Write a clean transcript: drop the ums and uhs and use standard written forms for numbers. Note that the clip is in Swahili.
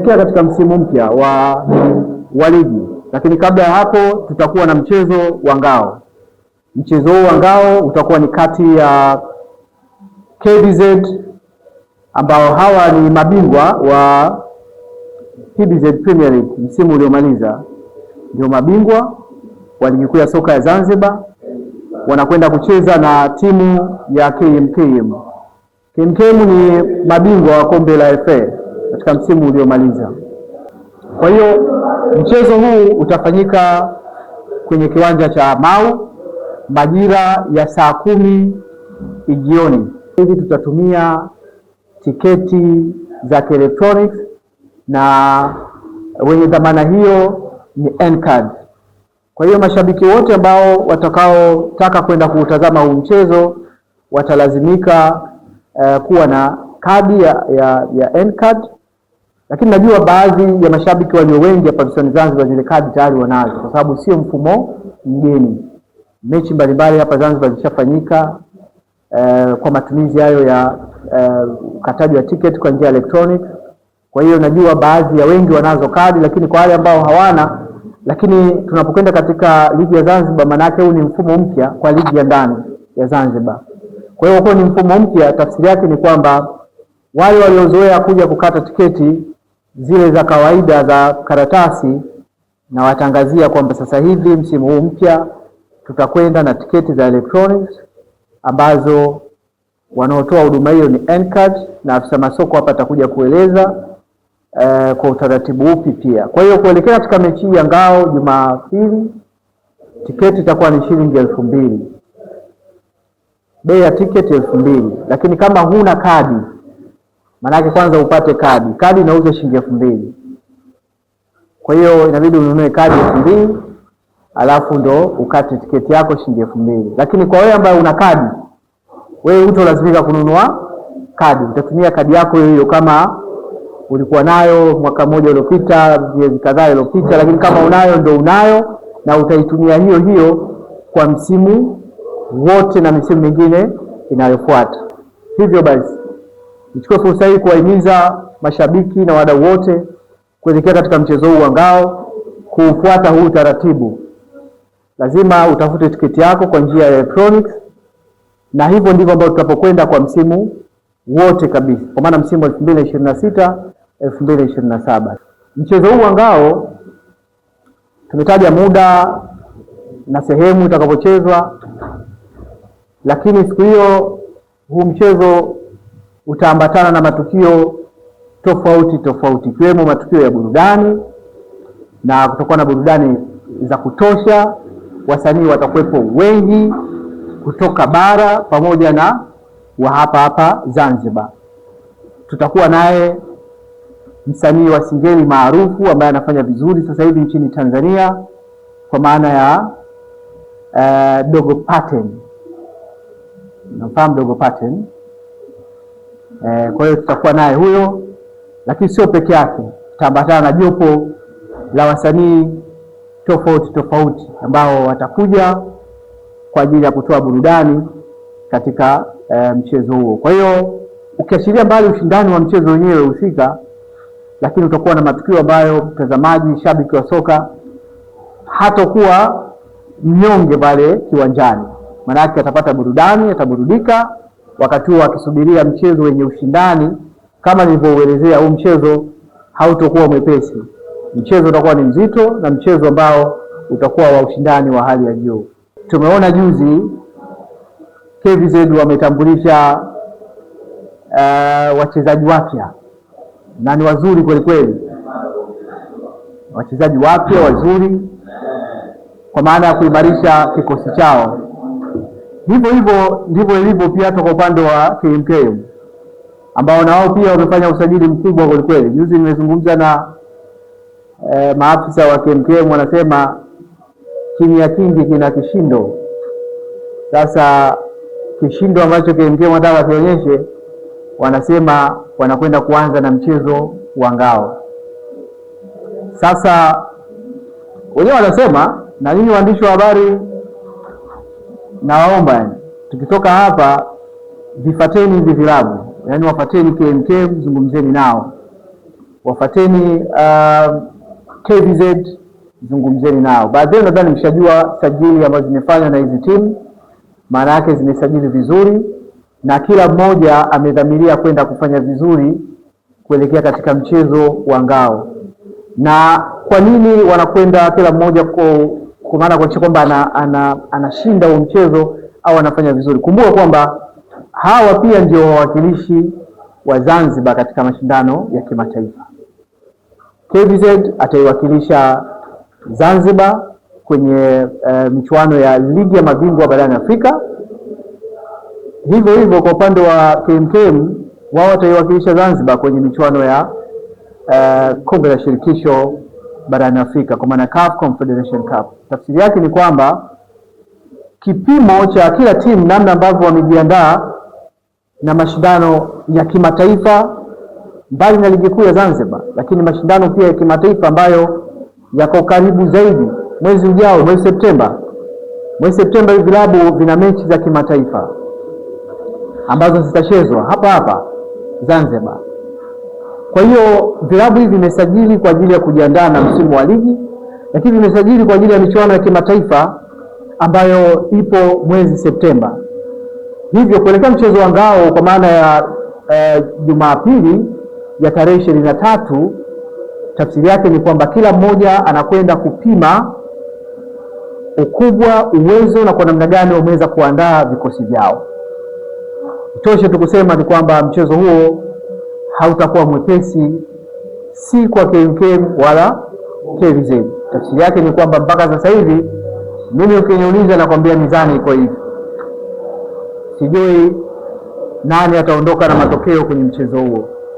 Tunaelekea katika msimu mpya wa ligi, lakini kabla ya hapo tutakuwa na mchezo wa ngao. Mchezo huu wa ngao utakuwa ni kati ya KBZ ambao hawa ni mabingwa wa PBZ Premier League msimu uliomaliza, ndio mabingwa wa ligi kuu ya soka ya Zanzibar, wanakwenda kucheza na timu ya KMKM. KMKM ni mabingwa wa kombe la FA katika msimu uliomaliza. Kwa hiyo mchezo huu utafanyika kwenye kiwanja cha Mau majira ya saa 10 jioni. Hivi tutatumia tiketi za kielektroniki na wenye dhamana hiyo ni N-card. Kwa hiyo mashabiki wote ambao watakaotaka kwenda kuutazama huu mchezo watalazimika kuwa na kadi ya N-card. Lakini najua baadhi ya mashabiki walio wengi hapa visiwani Zanzibar zile kadi tayari wanazo, kwa sababu sio mfumo mgeni. Mechi mbalimbali hapa Zanzibar zishafanyika kwa matumizi hayo ya ukataji wa tiketi kwa njia ya electronic. Kwa hiyo najua baadhi ya wengi wanazo kadi, lakini kwa wale ambao hawana, lakini tunapokwenda katika ligi ya Zanzibar, maana yake huu ni mfumo mpya kwa ligi ya ndani ya Zanzibar. Kwa hiyo kwa ni mfumo mpya, tafsiri yake ni kwamba wale waliozoea kuja kukata tiketi zile za kawaida za karatasi, na watangazia kwamba sasa hivi msimu huu mpya tutakwenda na tiketi za electronics ambazo wanaotoa huduma hiyo ni N-card, na afisa masoko hapa atakuja kueleza kwa utaratibu upi pia. Kwa hiyo kuelekea katika mechi ya ngao Jumapili, tiketi itakuwa ni shilingi 2000. Bei ya tiketi 2000, lakini kama huna kadi, maanake kwanza upate kadi. Kadi inauzwa shilingi 2000. Kwa hiyo inabidi ununue kadi 2000 alafu ndo ukate tiketi yako shilingi 2000. Lakini kwa wewe ambaye una kadi, wewe hutolazimika kununua kadi, utatumia kadi yako hiyo hiyo kama ulikuwa nayo mwaka mmoja uliopita, miezi kadhaa iliyopita, lakini kama unayo ndo unayo na utaitumia hiyo hiyo kwa msimu wote na misimu mingine inayofuata. Hivyo basi nichukue fursa hii kuwahimiza mashabiki na wadau wote kuelekea katika mchezo huu wa ngao kuufuata huu taratibu. Lazima utafute tiketi yako kwa njia ya electronics, na hivyo ndivyo ambavyo tutapokwenda kwa msimu wote kabisa, kwa maana msimu wa 2026 2027. Mchezo huu wa ngao tumetaja muda na sehemu itakapochezwa, lakini siku hiyo huu mchezo utaambatana na matukio tofauti tofauti, ikiwemo matukio ya burudani, na kutakuwa na burudani za kutosha. Wasanii watakuwepo wengi kutoka bara pamoja na wa hapa hapa Zanzibar. Tutakuwa naye msanii wa singeli maarufu ambaye anafanya vizuri sasa hivi nchini Tanzania kwa maana ya Dogo Paten. Nafahamu Dogo Paten. Kwa hiyo tutakuwa naye huyo, lakini sio peke yake, tutaambatana na jopo la wasanii tofauti tofauti ambao watakuja kwa ajili ya kutoa burudani katika mchezo huo. Kwa hiyo ukiashiria mbali ushindani wa mchezo wenyewe husika, lakini utakuwa na matukio ambayo mtazamaji, shabiki wa soka hatakuwa mnyonge pale kiwanjani, maanake atapata burudani, ataburudika wakati huo akisubiria mchezo wenye ushindani. Kama nilivyouelezea, huu mchezo hautokuwa mwepesi, mchezo utakuwa ni mzito na mchezo ambao utakuwa wa ushindani wa hali ya juu. Tumeona juzi KVZ wametambulisha wachezaji wapya na ni wazuri kweli kweli, wachezaji wapya wazuri kwa maana ya kuimarisha kikosi chao. Hivyo hivyo ndivyo ilivyo pia hata kwa upande wa KMKM ambao na wao pia wamefanya usajili mkubwa kweli kweli. Juzi nimezungumza na maafisa wa KMKM wanasema kimya kingi kina kishindo. Sasa kishindo ambacho KMKM wanataka wakionyeshe, wanasema wanakwenda kuanza na mchezo wa ngao. Sasa wenyewe wanasema, na ninyi waandishi wa habari nawaomba, yani tukitoka hapa vifateni hivi vilabu, yani wafateni KMKM, zungumzeni nao. Wafateni KVZ, zungumzeni nao. Baadhi yenu nadhani mshajua sajili ambazo zimefanywa na hizi timu, maana yake zimesajili vizuri na kila mmoja amedhamiria kwenda kufanya vizuri kuelekea katika mchezo wa ngao. Na kwa nini wanakwenda kila mmoja kwa maana kuhakikisha kwamba anashinda huo mchezo au anafanya vizuri? Kumbuka kwamba hawa pia ndio wawakilishi wa Zanzibar katika mashindano ya kimataifa. KVZ ataiwakilisha Zanzibar kwenye michuano ya ligi ya mabingwa barani Afrika. Hivyo hivyo kwa upande wa KMKM wao wataiwakilisha Zanzibar kwenye michuano ya kombe la shirikisho barani Afrika kwa maana CAF Confederation Cup. Tafsiri yake ni kwamba kipimo cha kila timu namna ambavyo wamejiandaa na mashindano ya kimataifa mbali na ligi kuu ya Zanzibar, lakini mashindano pia ya kimataifa ambayo yako karibu zaidi mwezi ujao, mwezi Septemba. Mwezi Septemba hivi vilabu vina mechi za kimataifa ambazo zitachezwa hapa hapa Zanzibar. Kwa hiyo vilabu hivi vimesajili kwa ajili ya kujiandaa na msimu wa ligi, lakini vimesajili kwa ajili ya michuano ya kimataifa ambayo ipo mwezi Septemba. Hivyo kuelekea mchezo wa ngao kwa maana ya Jumapili ya tarehe 23, tafsiri yake ni kwamba kila mmoja anakwenda kupima ukubwa, uwezo na kwa namna gani wameweza kuandaa vikosi vyao. Itoshe tu kusema ni kwamba mchezo huo hautakuwa mwepesi, si kwa KMKM wala KVZ. Tafsiri yake ni kwamba mpaka sasa hivi mimi ukiniuliza, nakwambia mizani iko hivi, sijui nani ataondoka na matokeo kwenye mchezo huo.